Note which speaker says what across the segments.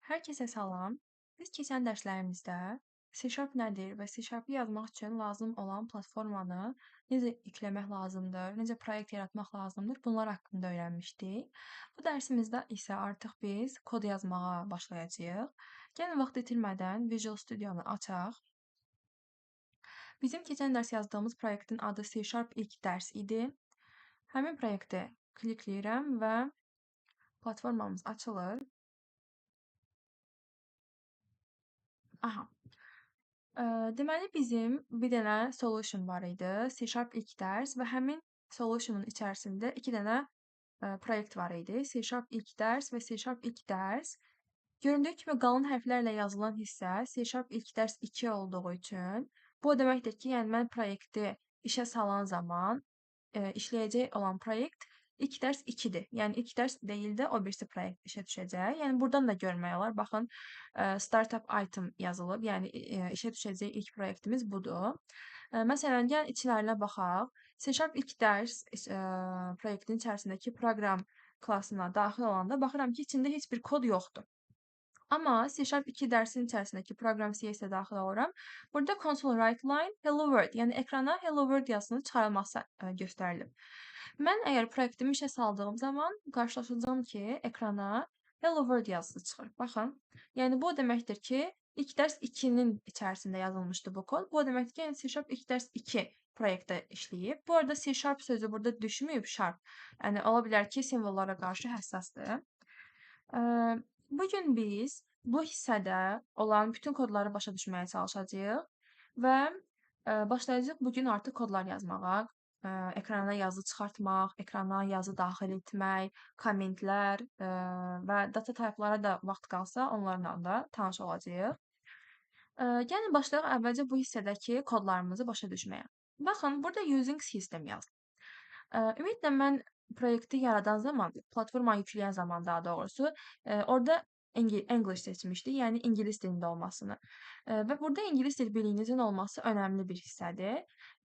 Speaker 1: Hər kəsə salam. Biz keçən dərslərimizdə C# nədir və C#-ı yazmaq üçün lazım olan platformanı necə yükləmək lazımdır, necə proyekt yaratmaq lazımdır, bunlar haqqında öyrənmişdik. Bu dərsimizdə isə artıq biz kod yazmağa başlayacağıq. Gəlin vaxt itirmədən Visual Studio-nu açaq. Bizim keçən dərs yazdığımız proyektin adı C# ilk dərs idi. Həmin proyekti klikləyirəm və platformamız açılır. Aha. Deməli bizim bir dənə solution var idi. C# ilk dərs və həmin solutionun içərisində iki dənə proyekt var idi. C# ilk dərs və C# ilk dərs. Göründüyü kimi qalın hərflərlə yazılan hissə C# ilk dərs 2 olduğu üçün bu o deməkdir ki, yəni mən proyekti işə salan zaman işləyəcək olan proyekt ilk dərs 2-dir. Yəni ilk dərs deyil də o birisi proyekt işə düşəcək. Yəni buradan da görmək olar. Baxın, startup item yazılıb. Yəni işə düşəcək ilk proyektimiz budur. Məsələn, gəlin içlərinə baxaq. C# ilk dərs proyektin içərisindəki proqram klasına daxil olanda baxıram ki, içində heç bir kod yoxdur. Amma C# 2 dərsin içərisindəki proqram CS-ə daxil oluram. Burada console write line hello world, yəni ekrana hello world yazısının çıxarılması göstərilib. Mən əgər proyektimi işə saldığım zaman qarşılaşacağam ki, ekrana hello world yazısı çıxır. Baxın, yəni bu o deməkdir ki, ilk dərs 2-nin içərisində yazılmışdı bu kod. Bu o deməkdir ki, yəni C# ilk dərs 2 proyektdə işləyib. Bu arada C# sözü burada düşməyib, sharp. Yəni ola bilər ki, simvollara qarşı həssasdır. Bugün biz bu hissədə olan bütün kodları başa düşməyə çalışacağıq və başlayacağıq bugün artıq kodlar yazmağa, ekrana yazı çıxartmaq, ekrana yazı daxil etmək, kommentlər və data type-lara da vaxt qalsa onlarla da tanış olacağıq. Gəlin başlayaq əvvəlcə bu hissədəki kodlarımızı başa düşməyə. Baxın, burada using system yazdım. Ümumiyyətlə mən proyekti yaradan zaman, platformanı yükləyən zaman daha doğrusu, orada English seçmişdik, yəni ingilis dilində olmasını. Və burada ingilis dil biliyinizin olması önəmli bir hissədir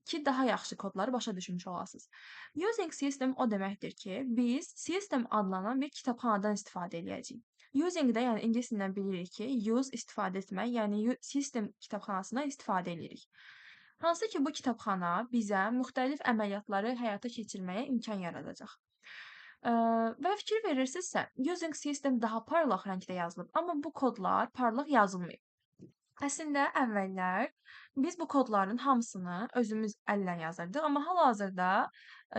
Speaker 1: ki, daha yaxşı kodları başa düşmüş olasınız. Using system o deməkdir ki, biz system adlanan bir kitabxanadan istifadə eləyəcəyik. Using də, yəni ingilis dilindən bilirik ki, use istifadə etmək, yəni system kitabxanasından istifadə eləyirik. Hansı ki, bu kitabxana bizə müxtəlif əməliyyatları həyata keçirməyə imkan yaradacaq. Və fikir verirsinizsə, using system daha parlaq rəngdə yazılıb, amma bu kodlar parlaq yazılmayıb. Əslində, əvvəllər biz bu kodların hamısını özümüz əllə yazırdıq, amma hal-hazırda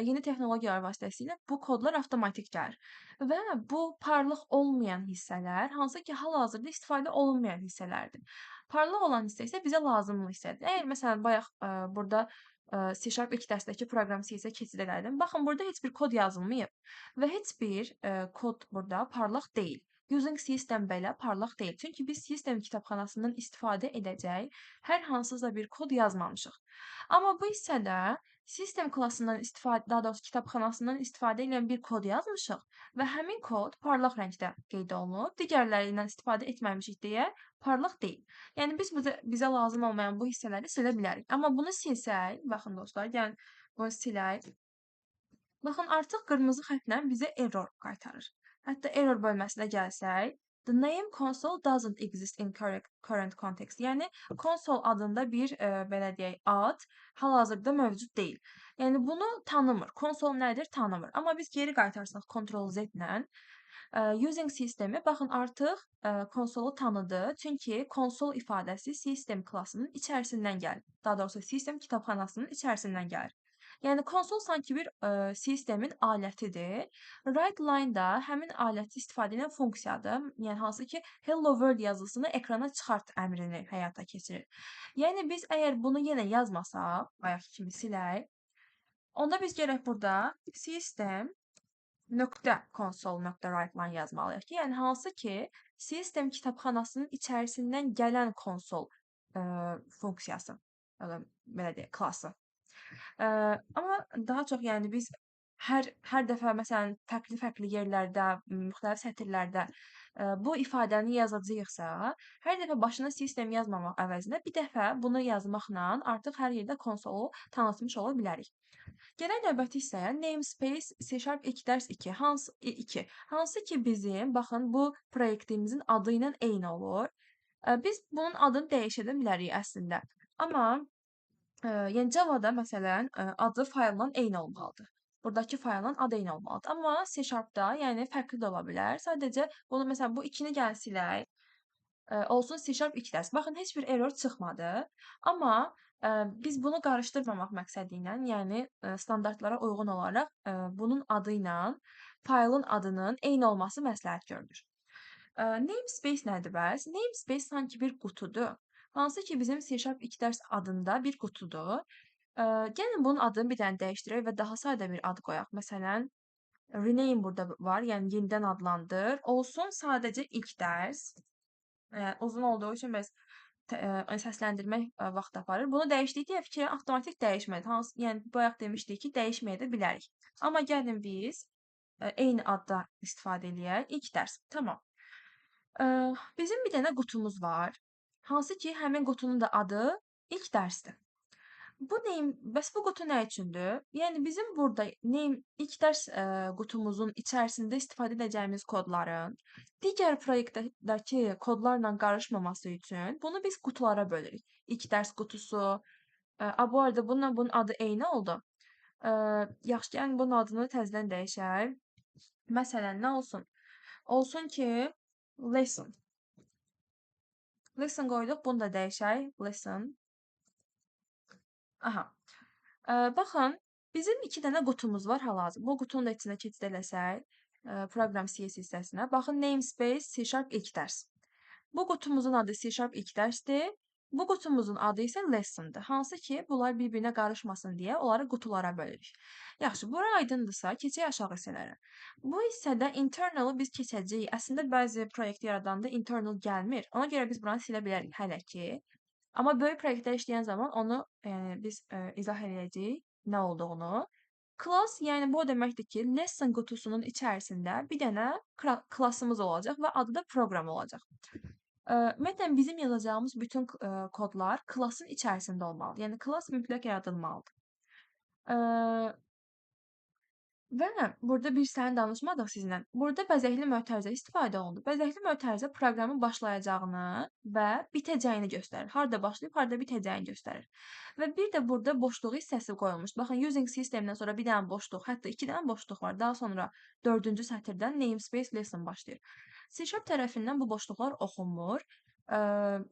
Speaker 1: yeni texnologiyalar vasitəsilə bu kodlar avtomatik gəlir. Və bu parlaq olmayan hissələr, hansı ki, hal-hazırda istifadə olunmayan hissələrdir. Parlaq olan hissə isə bizə lazımlı hissədir. Əgər məsələn, bayaq burada C# ilk dərsdəki proqram CS-ə keçid elədim. Baxın, burada heç bir kod yazılmayıb və heç bir kod burada parlaq deyil. Using system belə parlaq deyil. Çünki biz system kitabxanasından istifadə edəcək hər hansısa bir kod yazmamışıq. Amma bu hissədə system klasından istifadə, daha doğrusu kitabxanasından istifadə edən bir kod yazmışıq və həmin kod parlaq rəngdə qeyd olunub. Digərləri ilə istifadə etməmişik deyə parlaq deyil. Yəni biz bizə lazım olmayan bu hissələri silə bilərik. Amma bunu silsək, baxın dostlar, yəni bunu silək. Baxın, artıq qırmızı xəttlə bizə error qaytarır. Hətta error bölməsinə gəlsək, the name console doesn't exist in current context. Yəni konsol adında bir belə deyək, ad hal-hazırda mövcud deyil. Yəni bunu tanımır. Konsol nədir? Tanımır. Amma biz geri qaytarsaq Ctrl Z ilə using sistemi, baxın, artıq konsolu tanıdı. Çünki konsol ifadəsi system klasının içərisindən gəlir. Daha doğrusu system kitabxanasının içərisindən gəlir. Yəni konsol sanki bir sistemin alətidir. Write line da həmin aləti istifadə edən funksiyadır. Yəni hansı ki Hello World yazısını ekrana çıxart əmrini həyata keçirir. Yəni biz əgər bunu yenə yazmasaq, bayaq kimi silək, onda biz gərək burada system nöqtə console nöqtə write line yazmalıyıq ki, yəni hansı ki sistem kitabxanasının içərisindən gələn konsol funksiyası, belə deyək, klası. Amma daha çox yəni biz hər dəfə məsələn fərqli-fərqli yerlərdə, müxtəlif sətirlərdə Bu ifadəni yazacağıqsa, hər dəfə başına system yazmamaq əvəzinə bir dəfə bunu yazmaqla artıq hər yerdə konsolu tanıtmış ola bilərik. Gələk növbəti hissəyə namespace C# ilk dərs 2. Hansı 2? Hansı ki bizim, baxın, bu proyektimizin adı ilə eyni olur. Biz bunun adını dəyişə də bilərik əslində. Amma yəni Java-da məsələn adı faylla eyni olmalıdır. Buradakı faylın adı eyni olmalıdır. Amma C#-da yəni fərqli də ola bilər. Sadəcə bunu məsələn bu 2-ni gəlin silək. Olsun C# 2 dərs. Baxın, heç bir error çıxmadı. Amma biz bunu qarışdırmamaq məqsədi ilə, yəni standartlara uyğun olaraq bunun adı ilə faylın adının eyni olması məsləhət görülür. Namespace nədir bəs? Namespace sanki bir qutudur. Hansı ki bizim C# 2 dərs adında bir qutudur. Gəlin bunun adını bir dənə dəyişdirək və daha sadə bir ad qoyaq. Məsələn, rename burada var, yəni yenidən adlandır. Olsun sadəcə ilk dərs. Uzun olduğu üçün bəs səsləndirmək vaxt aparır. Bunu dəyişdik deyə fikir avtomatik dəyişmədi. Hansı, yəni bayaq demişdik ki, dəyişməyə də bilərik. Amma gəlin biz eyni adda istifadə eləyək. İlk dərs. Tamam. Bizim bir dənə qutumuz var. Hansı ki, həmin qutunun da adı ilk dərsdir. Bu name, bəs bu qutu nə üçündür? Yəni bizim burada name ilk dərs qutumuzun içərisində istifadə edəcəyimiz kodların digər proyektdəki kodlarla qarışmaması üçün bunu biz qutulara bölürük. İlk dərs qutusu, bu arada bununla bunun adı eyni oldu. Yaxşı, yəni bunun adını təzədən dəyişək. Məsələn, nə olsun? Olsun ki, lesson. Lesson qoyduq, bunu da dəyişək. Lesson. Aha. Baxın, bizim 2 dənə qutumuz var hal-hazırda. Bu qutunun da içinə keçid eləsək, proqram CS hissəsinə. Baxın, namespace C# ilk dərs. Bu qutumuzun adı C# ilk dərsdir. Bu qutumuzun adı isə lesson'dır. Hansı ki, bunlar bir-birinə qarışmasın deyə onları qutulara bölürük. Yaxşı, bura aydındırsa, keçək aşağı hissələrə. Bu hissədə internal'ı biz keçəcəyik. Əslində, bəzi proyekt yaradanda internal gəlmir. Ona görə biz buranı silə bilərik hələ ki. Amma böyük proyektlər işləyən zaman onu biz izah eləyəcəyik nə olduğunu. Class, yəni bu o deməkdir ki, lesson qutusunun içərisində bir dənə classımız olacaq və adı da proqram olacaq. Ümumiyyətlə, bizim yazacağımız bütün kodlar classın içərisində olmalıdır. Yəni, class mütləq yaradılmalıdır. Və burada bir səni danışmadıq sizinlə. Burada bəzəkli mötərizə istifadə olundu. Bəzəkli mötərizə proqramın başlayacağını və bitəcəyini göstərir. Harda başlayıb, harda bitəcəyini göstərir. Və bir də burada boşluğu hissəsi qoyulmuş. Baxın, using systemdən sonra bir dənə boşluq, hətta 2 dənə boşluq var. Daha sonra 4-cü sətirdən namespace lesson başlayır. C# tərəfindən bu boşluqlar oxunmur.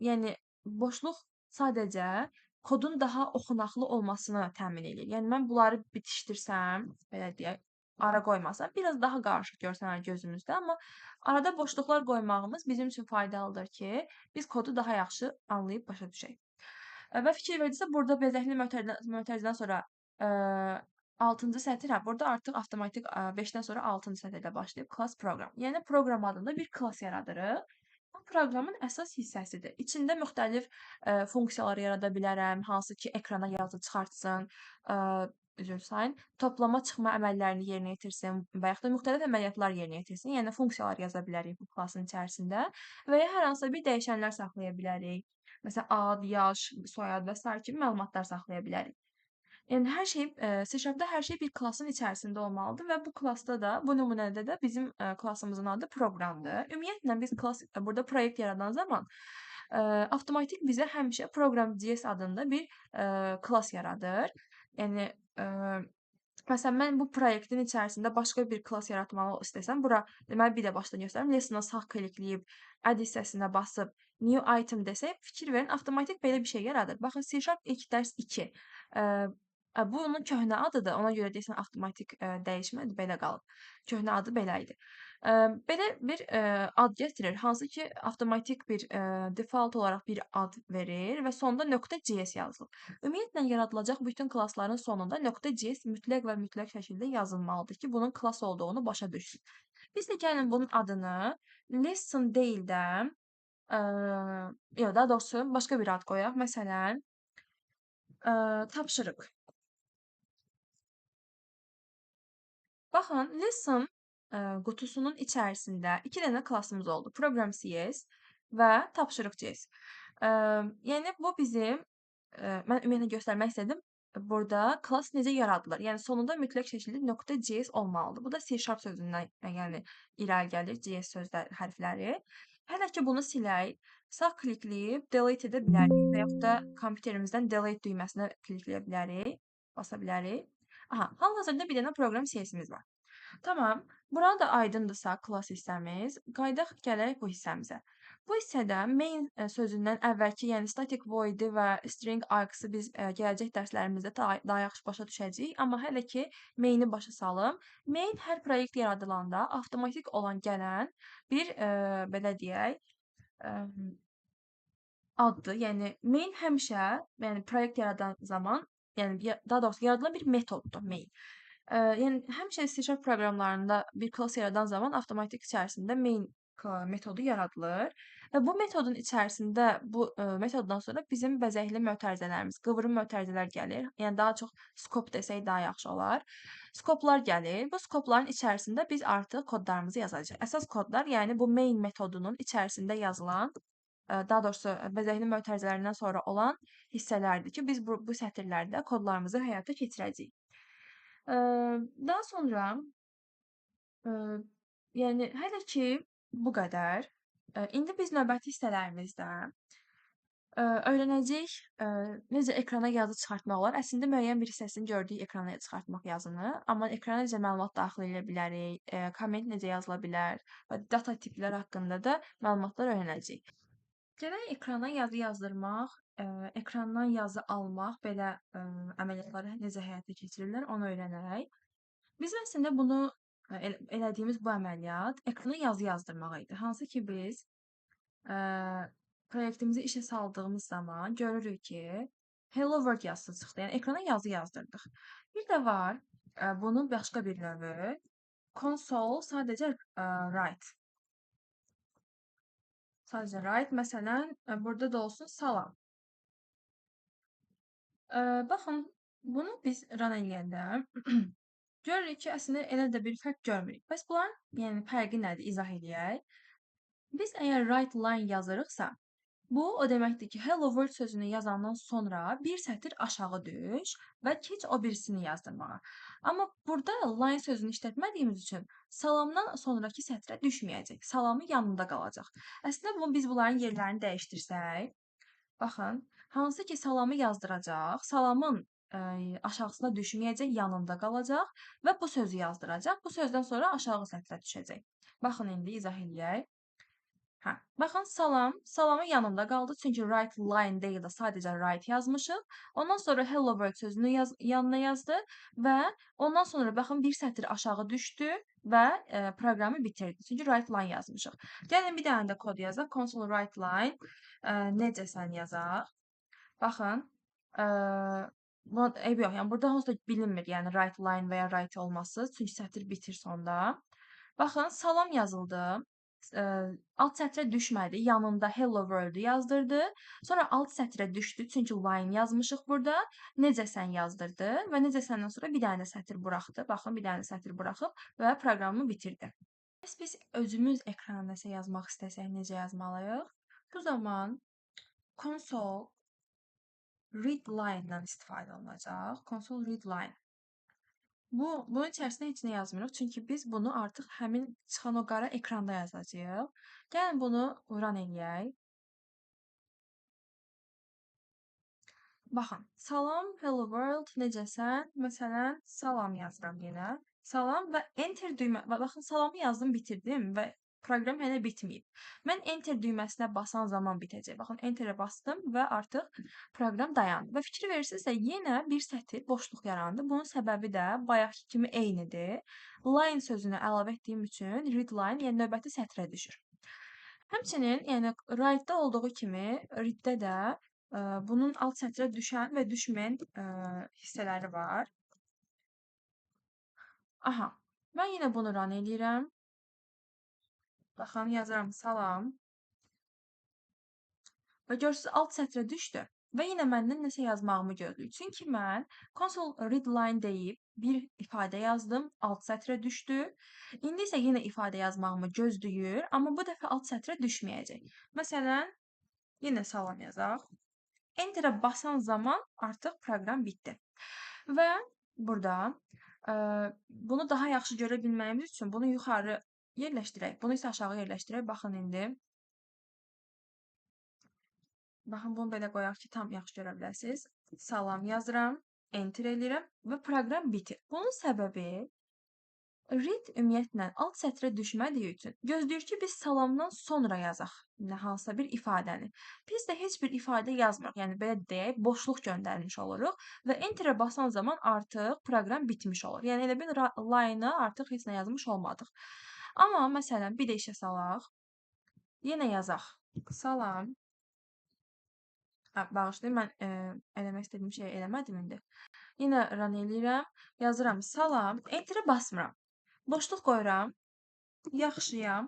Speaker 1: Yəni, boşluq sadəcə kodun daha oxunaqlı olmasını təmin edir. Yəni, mən bunları bitişdirsəm, belə deyək, ara qoymasam, biraz daha qarışıq görsənər gözümüzdə, amma arada boşluqlar qoymağımız bizim üçün faydalıdır ki, biz kodu daha yaxşı anlayıb başa düşək. Və fikir verdinizsə, burada bəzəkli mötərizədən sonra 6-cı sətir, hə, burada artıq avtomatik 5-dən sonra 6-cı sətirdə başlayıb class proqram. Yəni, proqram adında bir class yaradırıq. Bu proqramın əsas hissəsidir. İçində müxtəlif funksiyalar yarada bilərəm, hansı ki, ekrana yazı çıxartsın, üzr istəyirəm, toplama çıxma əməllərini yerinə yetirsin və yaxud da müxtəlif əməliyyatlar yerinə yetirsin. Yəni, funksiyalar yaza bilərik bu klasın içərisində və ya hər hansısa bir dəyişənlər saxlaya bilərik. Məsələn, ad, yaş, soyad və sair kimi məlumatlar saxlaya bilərik. Yəni, hər şey, C#-da hər şey bir klasın içərisində olmalıdır və bu klasda da, bu nümunədə də bizim klasımızın adı proqramdır. Ümumiyyətlə, biz burada proyekt yaradan zaman avtomatik bizə həmişə proqram.cs adında bir klas yaradır. Yəni, məsələn, mən bu proyektin içərisində başqa bir klas yaratmalı istəsəm, bura, deməli, bir də başdan göstərim. Lessona sağ klikləyib, add hissəsinə basıb, new item desək, fikir verin, avtomatik belə bir şey yaradır. Baxın, C# ilk dərs 2. Bu onun köhnə adıdır. Ona görə deyəsən avtomatik dəyişmədi, belə qalıb. Köhnə adı belə idi. Belə bir ad gətirir, hansı ki, avtomatik bir default olaraq bir ad verir və sonda .cs yazılıb. Ümumiyyətlə, yaradılacaq bütün klasların sonunda .cs mütləq və mütləq şəkildə yazılmalıdır ki, bunun klas olduğunu başa düşsün. Biz də gəlin bunun adını lesson deyil də, yox, daha doğrusu başqa bir ad qoyaq. Məsələn, tapşırıq. Baxın, lesson qutusunun içərisində 2 dənə klassımız oldu. Program CS və tapşırıq CS. Yəni bu bizim, mən ümumiyyətlə göstərmək istədim. Burada klass necə yaradılır? Yəni sonunda mütləq şəkildə .cs olmalıdır. Bu da C# sözündən, yəni irəli gəlir CS sözlər hərfləri. Hələ ki bunu silək, sağ klikləyib delete edə bilərik və yaxud da kompüterimizdən delete düyməsinə klikləyə bilərik, basa bilərik. Aha, hal-hazırda bir dənə proqram CS-imiz var. Tamam, buranı da aydındırsa klass hissəmiz, qayıdaq gələk bu hissəmizə. Bu hissədə main sözündən əvvəlki, yəni static void-i və string args-ı biz gələcək dərslərimizdə daha yaxşı başa düşəcəyik. Amma hələ ki main-i başa salım. Main hər proyekt yaradılanda avtomatik olan gələn bir, belə deyək, addır. Yəni main həmişə, yəni proyekt yaradan zaman, yəni daha doğrusu yaradılan bir metoddur main. Yəni həmişə C# proqramlarında bir klass yaradan zaman avtomatik içərisində main metodu yaradılır və bu metodun içərisində bu metoddan sonra bizim bəzəkli mötərizələrimiz, qıvrım mötərizələr gəlir. Yəni daha çox skop desək daha yaxşı olar. Skoplar gəlir. Bu skopların içərisində biz artıq kodlarımızı yazacağıq. Əsas kodlar, yəni bu main metodunun içərisində yazılan, daha doğrusu bəzəkli mötərizələrindən sonra olan hissələrdir ki, biz bu sətirlərdə kodlarımızı həyata keçirəcəyik. Daha sonra, yəni hələ ki bu qədər. İndi biz növbəti hissələrimizdə öyrənəcəyik necə ekrana yazı çıxartmaq olar. Əslində müəyyən bir hissəsini gördük ekrana çıxartmaq yazını, amma ekrana necə məlumat daxil edə bilərik, komment necə yazıla bilər və data tipləri haqqında da məlumatlar öyrənəcəyik. Gələk ekrana yazı yazdırmaq, ekrandan yazı almaq, belə əməliyyatları necə həyata keçirirlər, onu öyrənək. Biz əslində bunu elədiyimiz bu əməliyyat ekrana yazı yazdırmaq idi. Hansı ki biz proyektimizi işə saldığımız zaman görürük ki, Hello World yazısı çıxdı. Yəni ekrana yazı yazdırdıq. Bir də var bunun başqa bir növü. Console sadəcə write. Sadəcə write. Məsələn, burada da olsun salam. Baxın, bunu biz run eləyəndə görürük ki, əslində elə də bir fərq görmürük. Bəs bunların, yəni fərqi nədir? İzah eləyək. Biz əgər write line yazırıqsa, bu o deməkdir ki, Hello World sözünü yazandan sonra bir sətir aşağı düş və keç o birisini yazdırmağa. Amma burada line sözünü işlətmədiyimiz üçün salamdan sonraki sətrə düşməyəcək. Salamın yanında qalacaq. Əslində biz bunların yerlərini dəyişdirsək, baxın, hansı ki salamı yazdıracaq, salamın aşağısına düşməyəcək, yanında qalacaq və bu sözü yazdıracaq. Bu sözdən sonra aşağı sətrə düşəcək. Baxın, indi izah eləyək. Hə, baxın, salam, salamın yanında qaldı. Çünki write line deyil də sadəcə write yazmışıq. Ondan sonra Hello World sözünü yanına yazdı və ondan sonra baxın bir sətir aşağı düşdü və proqramı bitirdi. Çünki write line yazmışıq. Gəlin bir dənə də kod yazaq. Console write line necəsən yazaq. Baxın, buna eybi yox. Yəni burada onsuz da bilinmir, yəni write line və ya write olması. Çünki sətir bitir sonda. Baxın, salam yazıldı. Alt sətrə düşmədi. Yanında Hello World-ü yazdırdı. Sonra alt sətrə düşdü. Çünki line yazmışıq burada. Necəsən yazdırdı və necəsəndən sonra bir dənə sətir buraxdı. Baxın, bir dənə sətir buraxıb və proqramı bitirdi. Bəs biz özümüz ekrana nəsə yazmaq istəsək necə yazmalıyıq? Bu zaman console read line-dan istifadə olunacaq. Console read line. Bunun içərisində heç nə yazmırıq. Çünki biz bunu artıq həmin çıxan o qara ekranda yazacağıq. Gəlin bunu run eləyək. Baxın, salam, hello world, necəsən? Məsələn, salam yazıram yenə. Salam və enter düymə, baxın, salamı yazdım, bitirdim və proqram hələ bitməyib. Mən enter düyməsinə basan zaman bitəcək. Baxın, enterə bastım və artıq proqram dayandı. Və fikir verirsinizsə, yenə bir sətir boşluq yarandı. Bunun səbəbi də bayaqki kimi eynidir. Line sözünü əlavə etdiyim üçün read line, yəni növbəti sətrə düşür. Həmçinin, yəni write-da olduğu kimi read-də də bunun alt sətrə düşən və düşməyən hissələri var. Aha, mən yenə bunu run eləyirəm. Baxın, yazıram salam. Və görürsünüz, alt sətrə düşdü. Və yenə məndən nəsə yazmağımı gözləyir. Çünki mən console readline deyib bir ifadə yazdım, alt sətrə düşdü. İndi isə yenə ifadə yazmağımı gözləyir, amma bu dəfə alt sətrə düşməyəcək. Məsələn, yenə salam yazaq. Enter'a basan zaman artıq proqram bitdi. Və burada bunu daha yaxşı görə bilməyimiz üçün bunu yuxarı yerləşdirək. Bunu isə aşağı yerləşdirək. Baxın indi. Baxın, bunu belə qoyaq ki, tam yaxşı görə biləsiniz. Salam yazıram, enter eləyirəm və proqram bitir. Bunun səbəbi read ümumiyyətlə alt sətrə düşmədiyi üçün gözləyir ki, biz salamdan sonra yazaq nə hansısa bir ifadəni. Biz də heç bir ifadə yazmırıq. Yəni belə deyək, boşluq göndərmiş oluruq və enterə basan zaman artıq proqram bitmiş olur. Yəni elə bil line-a artıq heç nə yazmış olmadıq. Amma məsələn, bir də işə salaq. Yenə yazaq. Salam. Bağışlayın, mən eləmək istədiyim şeyi eləmədim indi. Yenə run eləyirəm, yazıram salam, enterə basmıram. Boşluq qoyuram, yaxşıyam,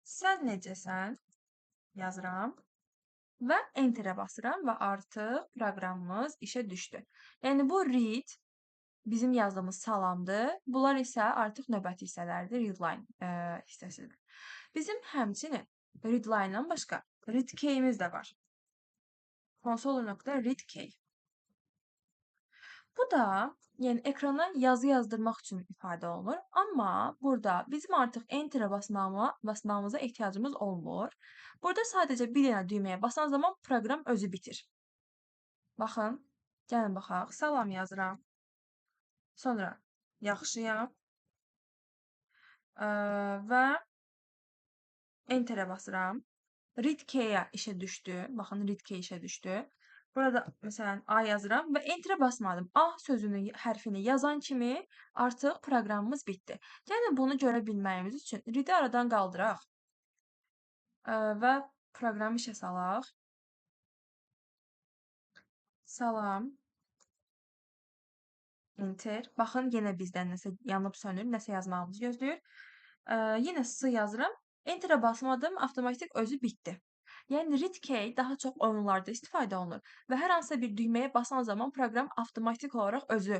Speaker 1: sən necəsən yazıram və enterə basıram və artıq proqramımız işə düşdü. Yəni bu read bizim yazdığımız salamdır, bunlar isə artıq növbəti hissələrdir, readline hissəsidir. Bizim həmçinin readline-dan başqa readkey-imiz də var. Console.readkey. Bu da, yəni ekrana yazı yazdırmaq üçün ifadə olunur. Amma burada bizim artıq enterə basmağımıza ehtiyacımız olmur. Burada sadəcə bir dənə düyməyə basan zaman proqram özü bitir. Baxın, gəlin baxaq. Salam yazıram. Sonra yaxşıyam. Və enterə basıram. Readkey-ə işə düşdü. Baxın, readkey işə düşdü. Burada məsələn A yazıram və enterə basmadım. A sözünü, hərfini yazan kimi artıq proqramımız bitdi. Yəni bunu görə bilməyimiz üçün read-i aradan qaldıraq və proqramı işə salaq. Salam. Enter. Baxın, yenə bizdən nəsə yanıb sönür, nəsə yazmağımızı gözləyir. Yenə S yazıram. Enterə basmadım, avtomatik özü bitdi. Yəni readkey daha çox oyunlarda istifadə olunur və hər hansısa bir düyməyə basan zaman proqram avtomatik olaraq özü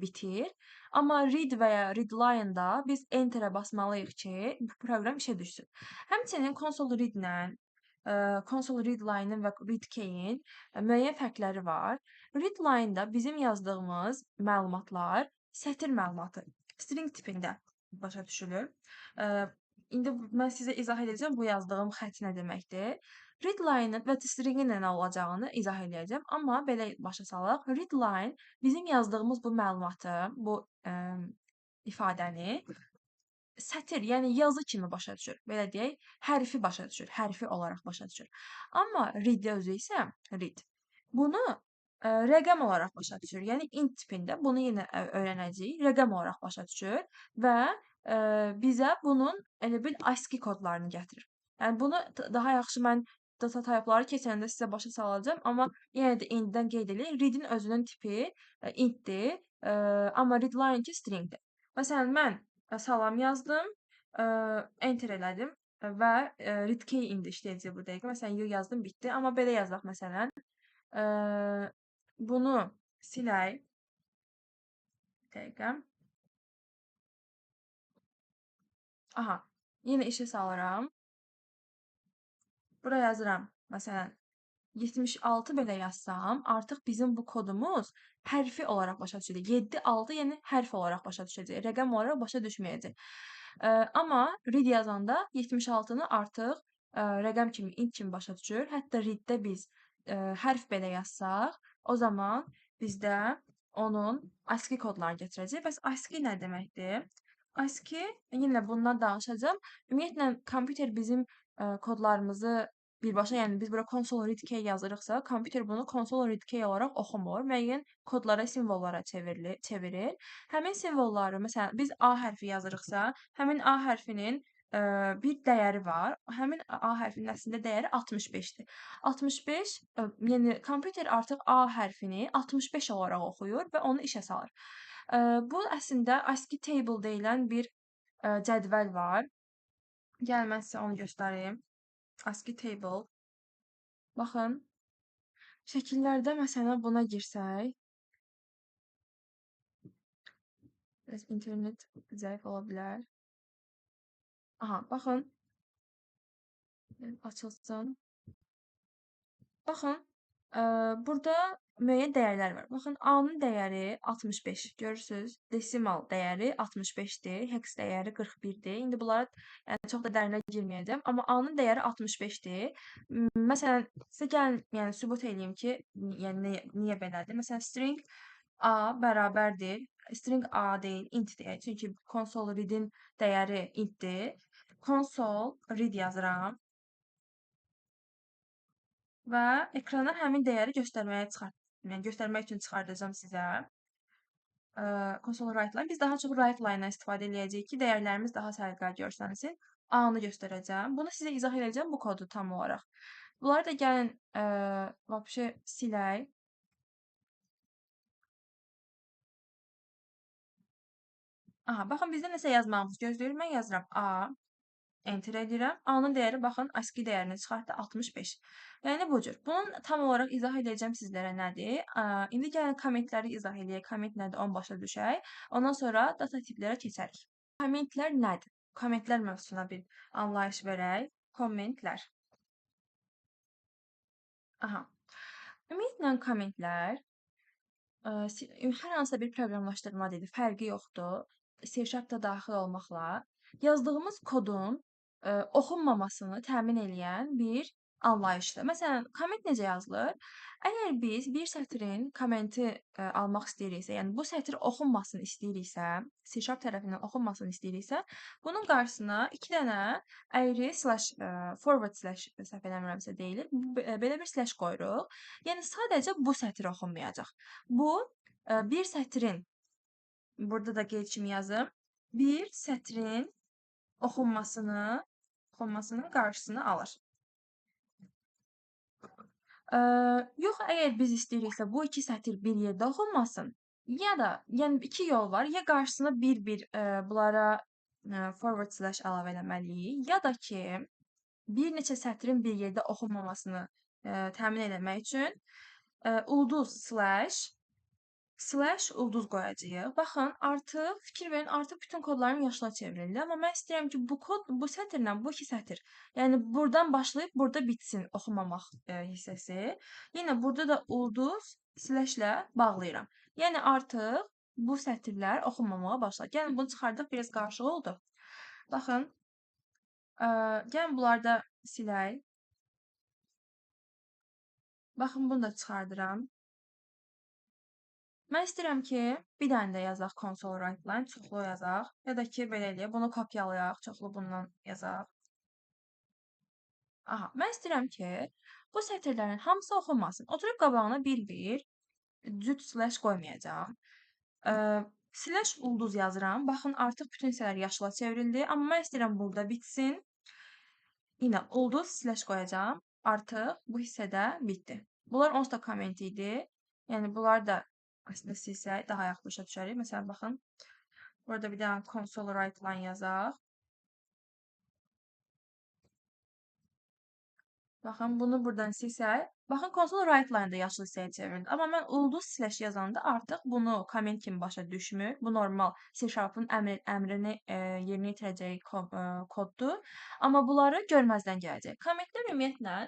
Speaker 1: bitir. Amma read və ya readline-da biz enterə basmalıyıq ki, bu proqram işə düşsün. Həmçinin console read-lə, console readline-ın və readkey-in müəyyən fərqləri var. Readline-da bizim yazdığımız məlumatlar sətir məlumatı, string tipində başa düşülür. İndi mən sizə izah edəcəm bu yazdığım xətt nə deməkdir. Readline-ın və stringin nə olacağını izah edəcəm. Amma belə başa salaq. Readline bizim yazdığımız bu məlumatı, bu ifadəni sətir, yəni yazı kimi başa düşür. Belə deyək, hərfi başa düşür, hərfi olaraq başa düşür. Amma read özü isə read. Bunu rəqəm olaraq başa düşür. Yəni int tipində bunu yenə öyrənəcəyik. Rəqəm olaraq başa düşür və bizə bunun elə bil ASCII kodlarını gətirir. Yəni bunu daha yaxşı mən data type-ları keçəndə sizə başa salacağam, amma yenə də indidən qeyd eləyək. Read-in özünün tipi int-dir, amma readline ki string-dir. Məsələn, mən salam yazdım, enter elədim və readkey indi işləyəcək bu dəqiqə. Məsələn, y yazdım, bitdi. Amma belə yazaq məsələn. Bunu silək. Bir dəqiqə. Aha, yenə işə salıram. Bura yazıram. Məsələn, 76 belə yazsam, artıq bizim bu kodumuz hərfi olaraq başa düşəcək. 7, 6, yəni hərf olaraq başa düşəcək. Rəqəm olaraq başa düşməyəcək. Amma read yazanda 76-nı artıq rəqəm kimi, int kimi başa düşür. Hətta read-də biz hərf belə yazsaq, o zaman bizdə onun ASCII kodlarını gətirəcək. Bəs ASCII nə deməkdir? ASCII, yenə bundan danışacağam. Ümumiyyətlə, kompüter bizim kodlarımızı birbaşa, yəni biz bura console readkey yazırıqsa, kompüter bunu console readkey olaraq oxumur. Müəyyən kodlara, simvollara çevirir. Həmin simvolları, məsələn, biz A hərfi yazırıqsa, həmin A hərfinin bir dəyəri var. Həmin A hərfinin əslində dəyəri 65-dir. 65, yəni kompüter artıq A hərfini 65 olaraq oxuyur və onu işə salır. Bu əslində ASCII table deyilən bir cədvəl var. Gəlin mən sizə onu göstərim. ASCII table. Baxın, şəkillərdə məsələn buna girsək, biraz internet zəif ola bilər. Aha, baxın, açılsın. Baxın, burada müəyyən dəyərlər var. Baxın, A-nın dəyəri 65, görürsüz? Desimal dəyəri 65-dir, hex dəyəri 41-dir. İndi bunlara yəni, çox da dərinə girməyəcəm, amma A-nın dəyəri 65-dir. Məsələn, sizə gəlin, yəni sübut eləyim ki, yəni niyə belədir? Məsələn, string A bərabərdir. String A deyil, int deyək. Çünki console read-in dəyəri intdir. Console read yazıram. Və ekrana həmin dəyəri yəni göstərmək üçün çıxardacağam sizə. Console write line. Biz daha çox write line-dan istifadə eləyəcəyik ki, dəyərlərimiz daha səliqəli görsənsin. A-nı göstərəcəm. Bunu sizə izah edəcəm bu kodu tam olaraq. Bunları da gəlin vəbşə silək. Aha, baxın bizdə nəsə yazmağımız gözləyir. Mən yazıram A. Enter edirəm. A-nın dəyəri baxın ASCII dəyərini çıxartdı 65. Yəni bu cür. Bunun tam olaraq izah edəcəm sizlərə nədir. İndi gəlin kommentləri izah eləyək. Komment nədir onu başa düşək. Ondan sonra data tiplərə keçərik. Kommentlər nədir? Kommentlər mövzusuna bir anlayış verək. Kommentlər. Aha. Ümumiyyətlə kommentlər hər hansısa bir proqramlaşdırma dili fərqi yoxdur. C# da daxil olmaqla yazdığımız kodun oxunmamasını təmin eləyən bir anlayışdır. Məsələn, komment necə yazılır? Əgər biz bir sətrin kommenti almaq istəyiriksə, yəni bu sətr oxunmasın istəyiriksə, C# tərəfindən oxunmasın istəyiriksə, bunun qarşısına iki dənə əyri slash, forward slash səhv eləmirəmsə deyilir. Belə bir slash qoyuruq. Yəni sadəcə bu sətr oxunmayacaq. Bu bir sətrin, burada da qeyd kimi yazım, bir sətrin oxunmasının qarşısını alır. Yox, əgər biz istəyiriksə bu iki sətr bir yerdə oxunmasın, ya da, yəni iki yol var, ya qarşısına bir-bir bunlara forward slash əlavə eləməliyik, ya da ki, bir neçə sətrin bir yerdə oxunmamasını təmin eləmək üçün ulduz slash slash ulduz qoyacağıq. Baxın, artıq fikir verin, artıq bütün kodlarım yaşıla çevrildi. Amma mən istəyirəm ki, bu kod bu sətirlə bu iki sətr, yəni buradan başlayıb burada bitsin oxumamaq hissəsi. Yenə burada da ulduz slashlə bağlayıram. Yəni artıq bu sətirlər oxunmamağa başladı. Gəlin bunu çıxardıq, biraz qarışıq oldu. Baxın, gəlin bunları da silək. Baxın, bunu da çıxardıram. Mən istəyirəm ki, bir dənə də yazaq console write line, çoxlu yazaq. Ya da ki, belə eləyək, bunu kopyalayaq, çoxlu bundan yazaq. Aha, mən istəyirəm ki, bu sətirlərin hamısı oxunmasın. Oturub qabağına bir-bir cüt slash qoymayacağam. Slash ulduz yazıram. Baxın, artıq bütün hissələr yaşıla çevrildi. Amma mən istəyirəm burada bitsin. Yenə ulduz slash qoyacağam. Artıq bu hissədə bitdi. Bunlar onsuz da komment idi. Yəni, bunlar da əslində silsək daha yaxşı başa düşərik. Məsələn, baxın, burada bir dənə console write line yazaq. Baxın, bunu buradan silsək, baxın, console write line-da yaşıl hissəyə çevrildi. Amma mən ulduz slash yazanda artıq bunu komment kimi başa düşmür. Bu normal C#-ın əmrini yerinə yetirəcəyi koddur. Amma bunları görməzdən gələcək. Kommentlər ümumiyyətlə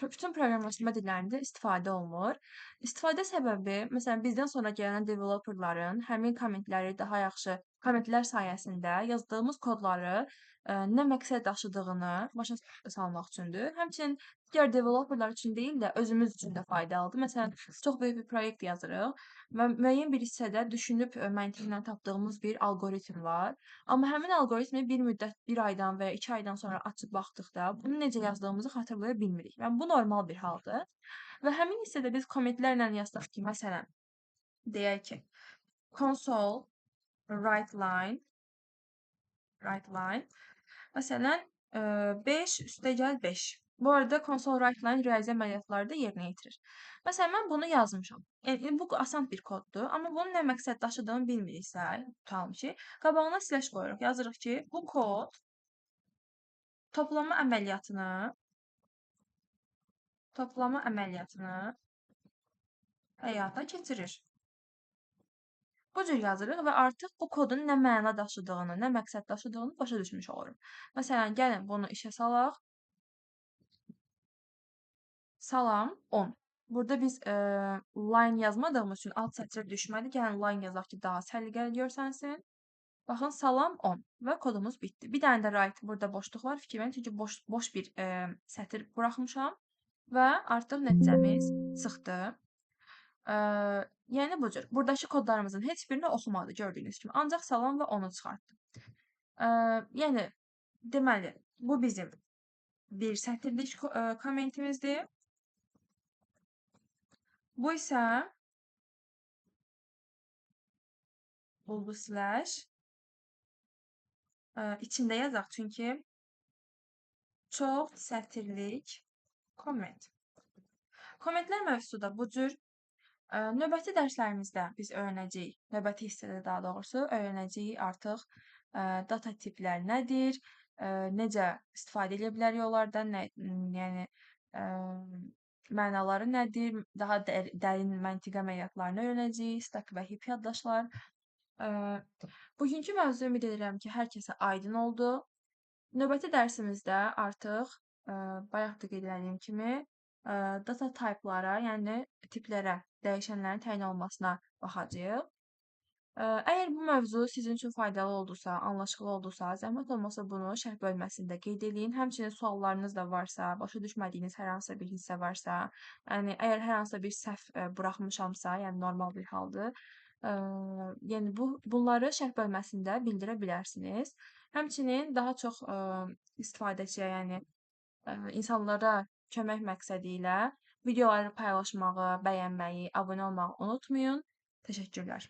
Speaker 1: bütün proqramlaşdırma dillərində istifadə olunur. İstifadə səbəbi, məsələn, bizdən sonra gələn developerların həmin kommentləri daha yaxşı, kommentlər sayəsində yazdığımız kodları nə məqsəd daşıdığını başa salmaq üçündür. Həmçinin digər developerlar üçün deyil də özümüz üçün də faydalıdır. Məsələn, çox böyük bir proyekt yazırıq və müəyyən bir hissədə düşünüb məntiqlə tapdığımız bir alqoritm var. Amma həmin alqoritmi bir müddət, bir aydan və ya 2 aydan sonra açıb baxdıqda bunu necə yazdığımızı xatırlaya bilmirik. Yəni, bu normal bir haldır. Və həmin hissədə biz kommentlərlə yazsaq ki, məsələn, deyək ki, console write line, məsələn, 5 üstəgəl 5. Bu arada console write line riyazi əməliyyatları da yerinə yetirir. Məsələn, mən bunu yazmışam. Yəni, bu asan bir koddur, amma bunun nə məqsəd daşıdığını bilmiriksə, tutalım ki, qabağına slash qoyuruq. Yazırıq ki, bu kod toplama əməliyyatını Toplama əməliyyatını həyata keçirir. Bu cür yazırıq və artıq bu kodun nə məna daşıdığını, nə məqsəd daşıdığını başa düşmüş oluruq. Məsələn, gəlin bunu işə salaq. Salam 10. Burada biz line yazmadığımız üçün alt sətrə düşmədi. Gəlin line yazaq ki, daha səliqəli görsənsin. Baxın, salam 10 və kodumuz bitdi. Bir dənə də write burada boşluq var. Fikir verin, çünki boş bir sətir buraxmışam və artıq nəticəmiz çıxdı. Yəni bu cür. Buradakı kodlarımızın heç birini oxumadı gördüyünüz kimi. Ancaq salam və 10-u çıxartdı. Yəni deməli, bu bizim bir sətirlik kommentimizdir. Bu isə ulduz slash içində yazaq, çünki çox sətirlik komment. Kommentlər mövzusu da bu cür. Növbəti dərslərimizdə biz öyrənəcəyik, növbəti hissədə daha doğrusu öyrənəcəyik artıq data tiplər nədir, necə istifadə edə bilərik onlardan, yəni mənaları nədir, daha dərin məntiqi əməliyyatlarını öyrənəcəyik, stack və heap yaddaşlar. Bugünkü mövzu ümid edirəm ki, hər kəsə aydın oldu. Növbəti dərsimizdə artıq bayaq da qeyd etdiyim kimi data type-lara, yəni tiplərə, dəyişənlərin təyin olunmasına baxacağıq. Əgər bu mövzu sizin üçün faydalı oldusa, anlaşıqlı oldusa, zəhmət olmasa bunu şərh bölməsində qeyd eləyin. Həmçinin suallarınız da varsa, başa düşmədiyiniz hər hansısa bir hissə varsa, yəni əgər hər hansısa bir səhv buraxmışamsa, yəni normal bir haldır, yəni bunları şərh bölməsində bildirə bilərsiniz. Həmçinin daha çox istifadəçiyə, yəni insanlara kömək məqsədi ilə videoları paylaşmağı, bəyənməyi, abunə olmağı unutmayın. Təşəkkürlər.